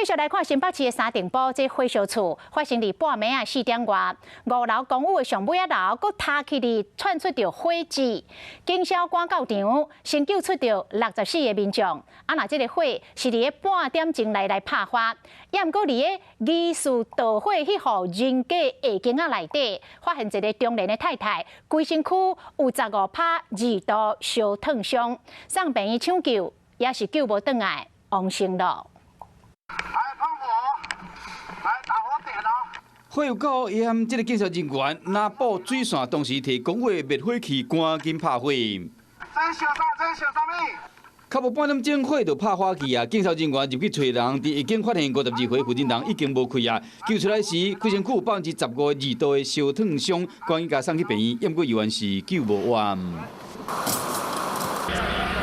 繼續來看新北市的三重埔這火燒厝，發生佇半暝仔4點外，五樓公寓的上尾仔樓，閣塌起來竄出著火舌，警消趕到場，先救出著64個民眾。啊，若這个火是佇咧半點鐘內來拍發，也毋過佇咧疑似導火彼戶人家下間仔內底，發現一个中年的太太，規身軀有15趴2度燒燙傷，送病院搶救，也是救無轉來，往生囉。來噴火，來打火點哦。火有夠嚴，這个警消人員拿布水線，同時提公寓滅火器，趕緊拍火。這燒啥？這燒啥物？較無半點鐘，火就拍發去啊！警消人員入去揣人，佇已經發現52歲婦人已經無氣啊！救出來時，規身軀有15.2度的燒燙傷，趕緊共送去病院，毋過猶原是救無活。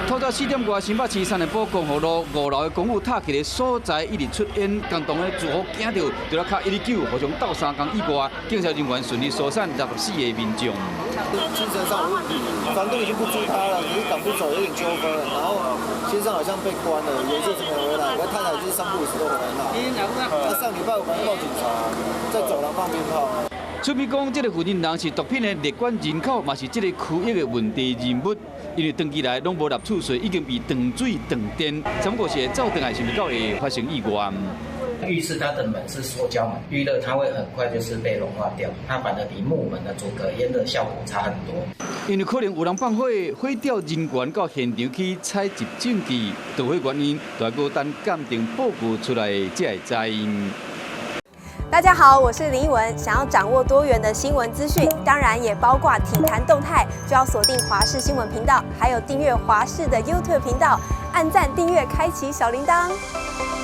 透早4點外，新北市三重埔光復路五樓的公寓塌去的所在一直出煙，共同的住戶驚著，就來敲119，互相鬥相共以外，警消人員順利疏散64個民眾。精神上有問題，房東已經不租他了，可是趕不走，有點糾紛了。然後先生好像被關了，有一陣子沒回來，我太太就是三不五時都回來鬧。他上禮拜五還報警察，在走廊放鞭炮。出面講，這个負責人是毒品的列管人口，嘛是這个區域的問題人物。因為長期來攏無納厝稅，已經被斷水斷電，怎過是會走轉來，是毋是閣會發生意外？浴室它的門是塑膠門，遇熱它會很快就是被融化掉，它反而比木門的阻隔煙的效果差很多。因為可能有人放火，火調人員到現場去採集證據，導火原因，就閣等鑑定報告出來才會知。大家好，我是林奕文。想要掌握多元的新聞資訊，當然也包括體壇動態，就要鎖定華視新聞頻道，還有訂閱華視的 YouTube 頻道，按讚、訂閱、開啟小鈴鐺。